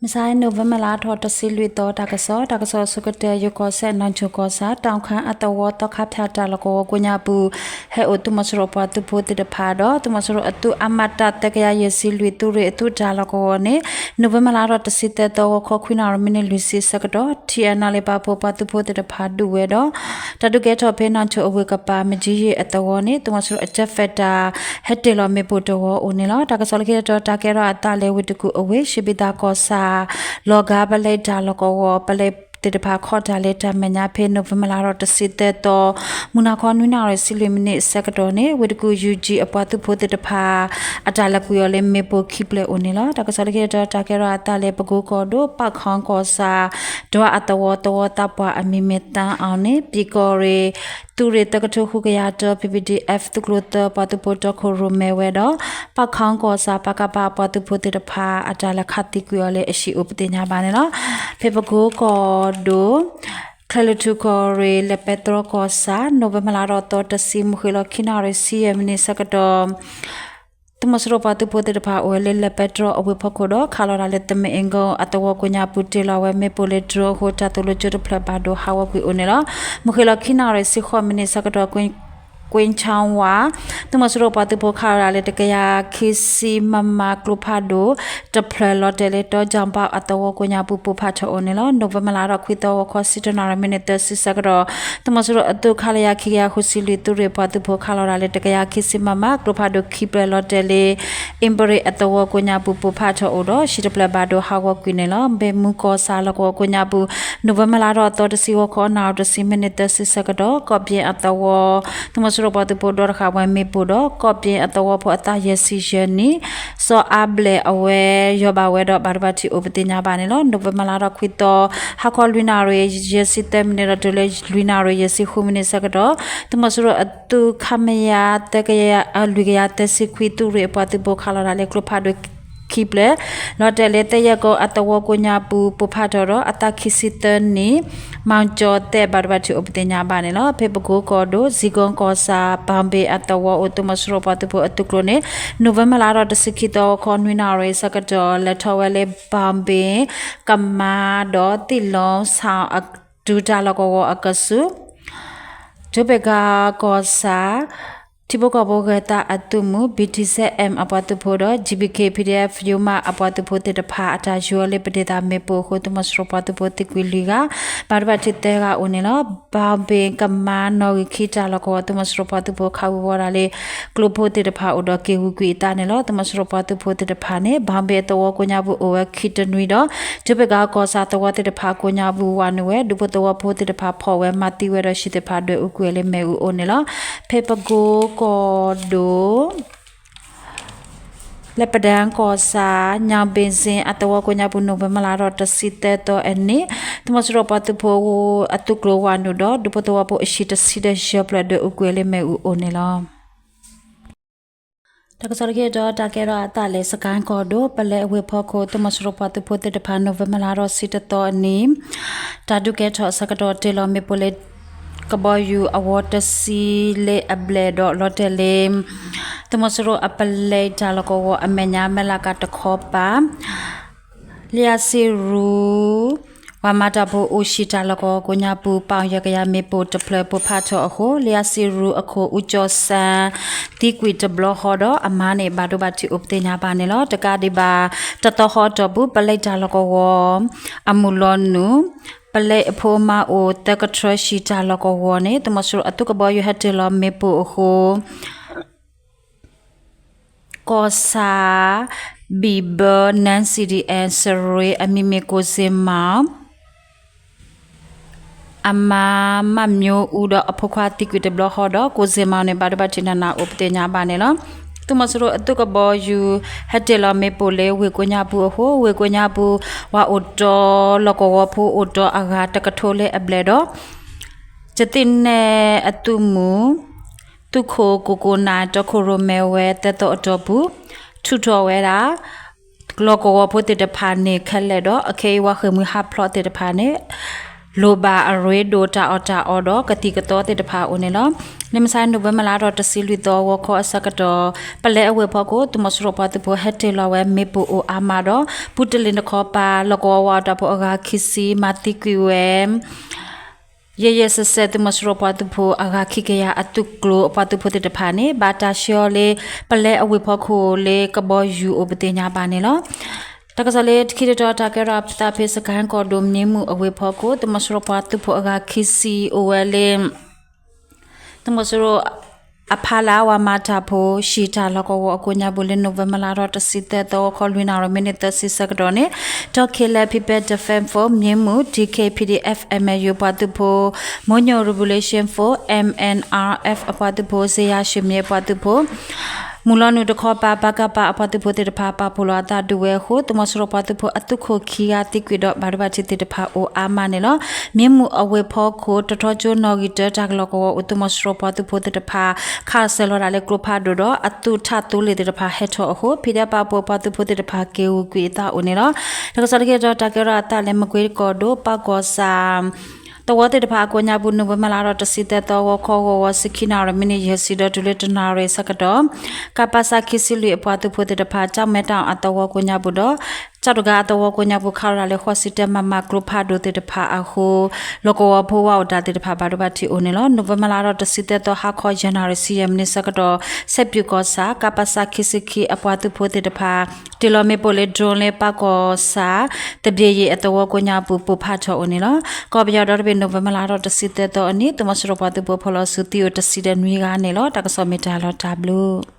မုၢ်ဆါအံၤ November လါထီၣ်တဆံလွံၢ်သီ တၢ်ကစီၣ်, တၢ်ကစီၣ်အဆိကတၢၢ် ယိၤကီၢ်စဲၣ် နီၢ်ဆိၣ်ကီၢ်ဆၣ် တၢ်ခၣ်အသဝီ သီခါဖၠၣ်တၢ်လီၢ်ကဝီၤကိးညါပူၤ ဟဲအိၣ်သုးမီၤစိရိၤပှၤသုးဖိသ့ၣ်တဖၣ်ဒီး သုးမီၤစိရိၤအသုးအမှတ် သၢကယၤယဲၢ်ဆံလွံၢ် သုးရ့ၣ်အသုးတၢ်လီၢ်ကဝီၤန့ၣ် November လါထီၣ်တဆံသၢသီ ဂီၤခီခွံနၣ်ရံၣ် မံးနံးလွံၢ်ဆံဆၢကတီၢ် ထံၣ်အနၣ်လၢပာ်ဖှိၣ် ပှၤသုးဖိသ့ၣ်တဖၣ်ဒုးဝဲဒီး တၢ်ဒုးကဲထီၣ်ဖဲနီၢ်ဆိၣ်အဝ့ၢ်ကပၤ မကၠံယ့ၣ်အသဝီန့ၣ် သုးမီၤစိရိၤအကၠဲးဖဲးတၢ် ဟဲတ့ၢ်လီၤမ့ၣ်ပိၢ်တဝီအိၣ်န့ၣ်လီၤ. တၢ်ကစီၣ်လၢခံတတီၤ တၢ်ကဲထီၣ်အသးလၢဝ့ၢ်တကူၣ်အဝ့ၢ် ရှ့ဘံသးကီၢ်ဆၣ် လီၤဂာ်ပလဲတၢ်လီၢ်ကဝီၤ ပလဲသ့ၣ်တဖၣ်ခီၣ်တၢ်လၢတၢ်မဲာ်ညါဖဲ November လါထီၣ်တဆံသၢသီ မုၢ်နၤခီနွံနၣ်ရံၣ် ဆံလွံၢ်မံးနံးအဆၢကတီၢ်န့ၣ် ဝ့ၢ်တကူၣ် ယူၣ်ကၠံ အပှၤသုးဖိသ့ၣ်တဖၣ် အတၢ်လဲၤကွံာ်အီၤလၢမ့ၣ်ပိၢ်ခံဖျၢၣ်အိၣ်န့ၣ်လီၤ. တၢ်ကစီၣ်လၢခံတတီၤ တၢ်ကဲထီၣ်အသးလၢပကိကီၢ်ဒိၣ် ပၣ်ခီကီၢ်ဆၣ် ဒွးအသဝီ သဝီသးပှၢ်အမံၤမ့ၢ်သၢအီၤန့ၣ် ပံၤကီၢ်ရ့ၣ် သုးရ့ၣ်သၢကထိဃုကယၤတၢ ပံၤပံၤဒံၣ်အဲၣ် သုးကျိၤသၢ ပှၤသုးဖိတီခိၣ်ရိၣ်မဲဝဲဒီး ပၣ်ခီကီၢ်ဆၣ် ပကဖ အပှၤသုးဖိသ့ၣ်တဖၣ် အတၢ်လဲၤခးသံကွံာ်အီၤလၢအဟံၣ်အိၣ်ပသ့ၣ်ညါဘၣ်န့ၣ်လီၤ. ဖဲပကိကီၢ်ဒိၣ် ချဲးလွီၢ်ထူၣ်ကီၢ်ရ့ၣ် လဲၤပဲတြီကီၢ်ဆၣ် November လါထီၣ်သီတဆံ မုၢ်ဃ့ၢ်လီၤခံနၣ်ရံၣ် ဆံယဲၢ်မံးနံးဆၢကတီၢ် သုးမီၤစိရိၤပှၤသုးဖိသ့ၣ်တဖၣ်အိၣ်ဝဲလၢလဲၤပဲတြီအဝ့ၢ်ဖီခိၣ်ဒီး ခးလီၤတၢ်လၢ သမ့ၣ်အ့ကီၢ် အသဝီကိးညါပူၤ တ့ၢ်လီၤဝဲမ့ၣ်ပိၢ်လၢ drone အဃိ တၢ်သိၣ်လိကၠိတဖျၢၣ်ဘၣ်ဒိဟးဂီၤကွံာ်အိၣ်န့ၣ်လီၤ. မုၢ်ဃ့ၢ်လီၤခံနၣ်ရံၣ် ဆံဃိးမံးနံးဆၢကတီၢ် ကွ့ၣ်ဆၣ်ဝါ သုးမီၤစိရိၤပှၤသုးဖိခးလီၤတၢ်လၢ တကယၤခံဆံ MM ကျိဖးဒိၣ်တဖျၢၣ် လီၤတဲာ်လၢတီကၠီဘၣ်အသဝီကိးညါပူၤ ပိၢ်ဖးထီၣ်အိၣ်န့ၣ်လီၤ. November လါထီၣ်ခွံသီ ဂီၤခီဆံတၢနၣ်ရံၣ် မံးနံးသၢဆံဆၢကတီၢ် သုးမီၤစိရိၤအသုး ခလရ ခံကယၤဃုဆံလွံၢ် သုးရ့ၣ်ပှၤသုးဖိခးလီၤတၢ်လၢ တကယၤခံဆံ MM ကျိဖးဒိၣ်ခံဖျၢၣ် လီၤတဲာ်လၢ အ့ဘရ့ၣ်အသဝီကိးညါပူၤ ပိၢ်ဖးထီၣ်အိၣ်ဒီး ဟံၣ်တဖျၢၣ်ဘၣ်ဒိဟးဂီၤကွံာ်န့ၣ်လီၤ. ဘဲမူကီၢ်ဆၣ်လီၢ်ကဝီၤကိးညါပူၤ November လါထီၣ်သီတဆံ ဂီၤခီနၣ်ရံၣ်တဆံ မံးနံးသၢဆံဆၢကတီၢ် ကီၢ်ပယ့ၣ်အသဝီ သုးမီၤစိရိၤပှၤသုးဖိဒီတဃၣ်ဝဲမ့ၣ်ပိၢ်ဒီး ကီၢ်ပယ့ၣ်အသဝီဖိအသးယဲၢ်ဆံယဲၢ်နံၣ် စီၤအါဘျဲၣ်အဝဲယီၤဘၣ်ဝဲဒီး ဘၣ်ဒိဘၣ်ထံးအိၣ်ပသ့ၣ်ညါဘၣ်န့ၣ်လီၤ. November လါထီၣ်ခွံသီ ဟါခီလွံၢ်နၣ်ရံၣ် ယဲၢ်ဆံသၢမံးနံးဒီးတုၤလၢလွံၢ်နၣ်ရံၣ် ယဲၢ်ဆံဃုမံးနံးဆၢကတီၢ် သုးမီၤစိရိၤအသုး ခမရ သၢကယၤ လွံၢ်ကယၤသၢဆံခွံ သုးရ့ၣ်အပှၤသုးဖိခးလီၤတၢ်လၢကျိဖးဒိၣ်ခံဖျၢၣ် လီၤတဲာ်လၢသယဲၢ်ကီၢ်အသဝီကိးညါပူၤ ပိၢ်ဖးထီၣ်ဒီး အသးခံဆံသၢနံၣ် မီၤကၠီၤသဲး ဘၣ်ဒိဘၣ်ထံးအိၣ်ပသ့ၣ်ညါဘၣ်န့ၣ်လီၤ. ဖဲပကိကီၢ်ဒိၣ် စံၣ်ကိကီၢ်ဆၣ် ဘၣ်ဘ့ၣ်အသဝီအိၣ် သုးမီၤစိရိၤပှၤသုးဖိအသုးကျိၤန့ၣ် November လါထီၣ်တဆံခံသီ ဂီၤခီနွံနၣ်ရံၣ်ဆၢကတီၢ် လဲၤထီၣ်ဝဲလၢ ဘၣ်ဘ့ၣ် ကမါဒီး သံၣ်လီဆၣ် အဒုးတၢ်လီၢ်ကဝီၤအကဆူး ကၠိဘ့ၣ်ကီၢ်ဆၣ် ထံဖိကီၢ်ဖိဂဲၤသးအသုးမုၢ် BGF အပှၤသုးဖိဒီး GBK PDF ယိမးအပှၤသုးဖိသ့ၣ်တဖၣ် အတၢ်ယူၤအီၤလၢပဒ့ၣ်သးမ့ၣ်ပိၢ်အဃိ သုးမီၤစိရိၤပှၤသုးဖိသံကွံာ်လွံၢ်ဂၤ ဘၣ်ဒိဘၣ်ထံးသၢဂၤအိၣ်န့ၣ်လီၤ. ဘၣ်ဘ့ၣ်ကမါ နီၣ်ဂံၢ်ခံတၢ်လီၢ်ကဝီၤ သုးမီၤစိရိၤပှၤသုးဖိခးဝံၤဝီၤဒၣ်လၢ ကျိဖိသ့ၣ်တဖၣ်အိၣ်ဒီးက့ၤဂုာ်ကွံာ်အသးန့ၣ်လီၤ. သုးမီၤစိရိၤပှၤသုးဖိသ့ၣ်တဖၣ်န့ၣ် ဘၣ်ဘ့ၣ်အသဝီကိးညါပူၤအိၣ်ဝဲခံတနွံဒီး ကၠိဘ့ၣ်ကီၢ်ဆၣ်သဝီသ့ၣ်တဖၣ်ကိးညါပူၤဝၤနုာ်ဝဲ ဒူဖိသဝီဖိသ့ၣ်တဖၣ်ဖီၣ်ဝဲမၤသံဝဲဒီး ဟံၣ်သ့ၣ်တဖၣ်ဒွဲၣ်အူကွံာ်အီၤလၢမ့ၣ်အူအိၣ်န့ၣ်လီၤ. ဖဲပကိကီၢ်ဒိၣ် လၢပဒၢၣ်ကီၢ်ဆၣ် ညၣ်ဘ့ၣ်စ့ၣ်အသဝီကိးညါပူၤ November လါထီၣ်တဆံသၢသီအနံၤ သုးမီၤစိရိၤပှၤသုးဖိအသုးကျိၤဝၤနုာ်ဒီး ဒူဖိသဝီဖိအဟံၣ်တဆံဒီးယဲၢ်ဖျၢၣ်ဒွဲၣ်အူကွံာ်အီၤလၢမ့ၣ်အူအိၣ်န့ၣ်လီၤ. တၢ်ကစီၣ်လၢခံတတီၤ တၢ်ကဲထီၣ်အသးလၢ စကဲၣ်ကီၢ်ဒိၣ် ပလဲအဝ့ၢ်ဖီခိၣ် သုးမီၤစိရိၤပှၤသုးဖိသ့ၣ်တဖၣ် November လါထီၣ်ဆံတသီအနံၤ တၢ်ဒုးကဲထီၣ်အဆၢကတီၢ် တ့ၢ်လီၤမ့ၣ်ပိၢ်လၢ ကဘီယူၤအဝီတဆံလၢအဘျဲၣ်ဒီး လီၤတဲာ်လၢ သုးမီၤစိရိၤအပလဲတၢ်လီၢ်ကဝီၤအမဲာ်ညါ မဲၢ်လးကးတခီပၤ လံာ်စံရူ ပှၤမၤတၢ်ဖိအိၣ်ဟံၣ်တၢ်လီၢ်ကဝီၤကိးညါပူၤ ပီၣ်ယဲၢ်ကယၤမ့ၣ်ပိၢ်တဖျၢၣ်ပိၢ်ဖးထီၣ်အဃိ လံာ်စံရူအခိၣ် အူကၠီစၣ် သံကွံာ်တဘျီဃီဒီး အမါန့ၣ် ဘၣ်ဒိဘၣ်ထံးအိၣ်ပသ့ၣ်ညါဘၣ်န့ၣ်လီၤ. တကးဒံးဘၣ် တသီဃီအတီၢ်ပူၤ ပလဲတၢ်လီၢ်ကဝီၤ အမုၢ်လီၤနုာ် ပလဲအဖိအမါအိၣ်သၢကထၢဟံၣ်တၢ်လီၢ်ကဝီၤန့ၣ် သုးမီၤစိရိၤအသုးကဘီယူၤဟဲတ့ၢ်လီၤမ့ၣ်ပိၢ်အဃိ ကီၢ်ဆၣ် ဘံၣ်ဘၢ နၢၣ် CDM စရ့ အမံၤမ့ၢ်ကိၣ်စ့မၤ အမါ မၣ်မၠိအူဒီးအဖိခွါသံကွံာ်တဘျီဃီဒီး ကိၣ်စ့မၤန့ၣ် ဘၣ်ဒိဘၣ်ထံးနးနးအိၣ်ပသ့ၣ်ညါဘၣ်န့ၣ်လီၤ. သုးမီၤစိရိၤအသုးကဘီယူၤ ဟဲတ့ၢ်လီၤမ့ၣ်ပိၢ်လၢဝ့ၢ်ကိးညါပူၤအဃိ ဝ့ၢ်ကိးညါပူၤ ပှၤအိၣ်တီ လီၢ်ကဝီၤဖိအိၣ်တီအဂၤတကထိလၢအဘျဲၣ်ဒီး ကသ့ၣ်နဲၣ်အသုးမုၢ် သုးခိၣ်ကိၣ်ကိၣ်နၢ် တီခိၣ်ရိၣ်မဲဝဲသၢသီအတီၢ်ပူၤ ထုးထီၣ်ဝဲဒၣ် လီၢ်ကဝီၤဖိသ့ၣ်တဖၣ်န့ၣ်ခဲလၢာ်ဒီး အခဲအံၤပှၤဃ့ၢ်မှံဟးဖျိးသ့ၣ်တဖၣ်န့ၣ် လိၣ်ဘၣ်အရ့ဒိၣ်တၢ်အီၣ်တၢ်အီဒီးကသံၣ်ကသီသ့ၣ်တဖၣ်အအိၣ်န့ၣ်လီၤ. လၢမုၢ်ဆါ နိၣ်ဝ့ဘၢၣ်လါထီၣ်တဆံလွံၢ်သီ ဂီၤခီအဆၢကတီၢ် ပလဲအဝ့ၢ်ဖီခိၣ် သုးမီၤစိရိၤပှၤသုးဖိဟဲတ့ၢ်လီၤဝဲမ့ၣ်ပိၢ်အိၣ်အါမးဒီး ပူတလ့ၣ်တခီပၤ လီၢ်ကဝီၤဝးအီၣ်တၢ်ဖိအဂၤခံဆံ မၤသံကွံာ်ဝဲ ယဲၢ်ယဲၢ်ဆဲးဆဲး သုးမီၤစိရိၤပှၤသုးဖိအဂၤခံကယၤအသုးကျိၤအပှၤသုးဖိသ့ၣ်တဖၣ်န့ၣ် ဘၣ်တၢ်ဆှၢအီၤလၢ ပလဲအဝ့ၢ်ဖီခိၣ်လၢကဘီယူၤအိၣ်ပသ့ၣ်ညါဘၣ်န့ၣ်လီၤ. တၢ်ကစီၣ်လၢခံတတီၤ တၢ်ကဲထီၣ်အသးဖဲ စကဲၣ်ကီၢ်ဒိၣ် မ့ၢ်မုၢ်အဝ့ၢ်ဖီခိၣ် သုးမီၤစိရိၤပှၤသုးဖိအဂၤခံဆံအိၣ်ဝဲလၢ သုးမီၤစိရိၤအဖီလာ် ဝၤမၤတၢ်ဖိ ဟံၣ်တၢ်လီၢ်ကဝီၤအကိးညါပူၤ လၢနိၣ်ဝ့ဘၢၣ်လါထီၣ်တဆံသၢသီ ဂီၤခီလွံၢ်နၣ်ရံၣ် မံးနံးသၢဆံဆၢကတီၢ်န့ၣ် ထီၣ်ခ့လဲၣ် People Defense Force မ့ၢ်မုၢ် D K P D F M N U အပှၤသုးဖိ Mono Revolution Force M N R F အပှၤသုးဖိ စ့ယၤၡ့ၣ်မံအပှၤသုးဖိ မုၢ်လီၤနုာ်တခီပၤ ပကဖ အပှၤသုးဖိသ့ၣ်တဖၣ် ပာ်ဖှိၣ်လီၤအသးဒုးဝဲအဃိ သုးမီၤစိရိၤပှၤသုးဖိအသုးခိၣ်ခံဂၤသံကွံာ်ဒီး ဘၣ်ဒိဘၣ်ထံးသ့ၣ်တဖၣ်အိၣ်အါမးန့ၣ်လီၤ. မ့ၢ်မုၢ်အဝ့ၢ်ဖီခိၣ် တထီကၠိနီၣ်ဂံၢ်တၢ တၢ်ကလီၢ်ကဝီၤအိၣ် သုးမီၤစိရိၤပှၤသုးဖိသ့ၣ်တဖၣ် ခးဆၢလီၤဒၣ်လၢကျိဖးဒိၣ်ဒီး အသုးထးသိလ့ၣ်သ့ၣ်တဖၣ်ဟဲထီၣ်အဃိ ဖံးဒဲးပာ်ဖှိၣ် ပှၤသုးဖိသ့ၣ်တဖၣ် က့ၤဂုာ်ကွံာ်အသးအိၣ်န့ၣ်လီၤ. တၢ်ကစီၣ်တကတီၢ် တၢ်ကဲထီၣ်အသးလၢ မကွ့ကီၢ်ဒိၣ် ပၢ်ကီၢ်ဆၣ် သဝီသ့ၣ်တဖၣ်အကိးညါပူၤ နိၣ်ဝ့ဘၢၣ်လါထီၣ်တဆံသၢသီ ဂီၤခီဂီၤဂီၤ ဆံခံနၣ်ရံၣ် မံးနံးယဲၢ်ဆံဒီးတုၤလၢတနၣ်ရံၣ်ဆၢကတီၢ် ကပစ ခံဆံလွံၢ် အပှၤသုးဖိသ့ၣ်တဖၣ် ကၠီၣ်မဲတၣ်အသဝီကိးညါပူၤဒီး ကၠီၣ်တဂၤအသဝီကိးညါပူၤ ခးလီၤဒၣ်လၢ ဃိးဆံတၢ မမ ကျိဖးဒိၣ်သ့ၣ်တဖၣ်အဃိ လီၢ်ကဝီၤဖိဝးအိၣ်တၢ်သ့ၣ်တဖၣ် ဘၣ်ဒိဘၣ်ထံးအိၣ်န့ၣ်လီၤ. နိၣ်ဝ့ဘၢၣ်လါထီၣ်တဆံသၢသီ ဟါခီယဲၢ်နၣ်ရံၣ် ဆံယဲၢ်မံးနံးဆၢကတီၢ် စဲးပၠူၣ်ကီၢ်ဆၣ် ကပစ ခံဆံခံ အပှၤသုးဖိသ့ၣ်တဖၣ် တ့ၢ်လီၤမ့ၣ်ပိၢ်လၢ drone လၢပၢ်ကီၢ်ဆၣ် သဘျ့ယံၤအသဝီကိးညါပူၤ ပိၢ်ဖးထီၣ်အိၣ်န့ၣ်လီၤ. ကီၢ်ပယီၤဒီတဘ့ၣ် နိၣ်ဝ့ဘၢၣ်လါထီၣ်တဆံသၢသီအနံၤ သုးမီၤစိရိၤပှၤသုးဖိဖီၣ်လီၤစု သံအိၣ်တဆံဒီးနွံဂၤန့ၣ်လီၤ. တၢ်ကစီၣ်မ့ၢ်တၢ်လီၤတၢ်ဘျုး